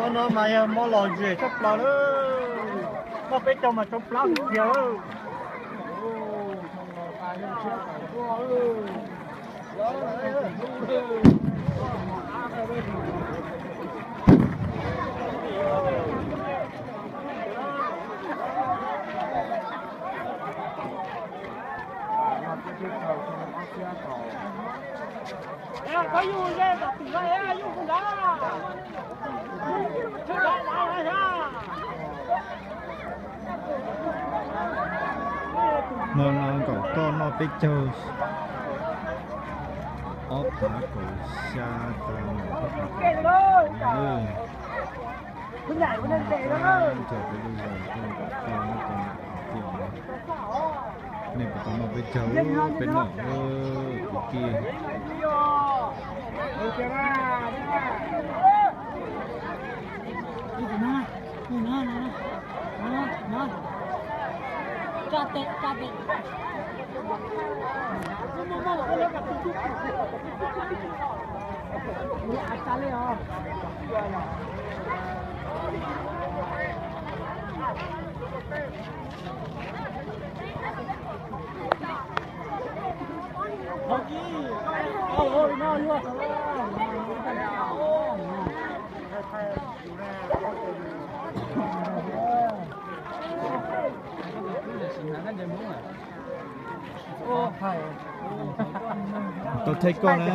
Mob no mas yog mob lom zem tshaj plaws lawm. Mob peb caug mas tsau plab tiag lawm. No no nkaum toj noj peb caug, ob phav kaum xya tas. Ncaug peb lub zos nkaum toj noj tau tiag. Nej puas tau noj peb caug, peb noj, kwv tij. Tau thaij koj na.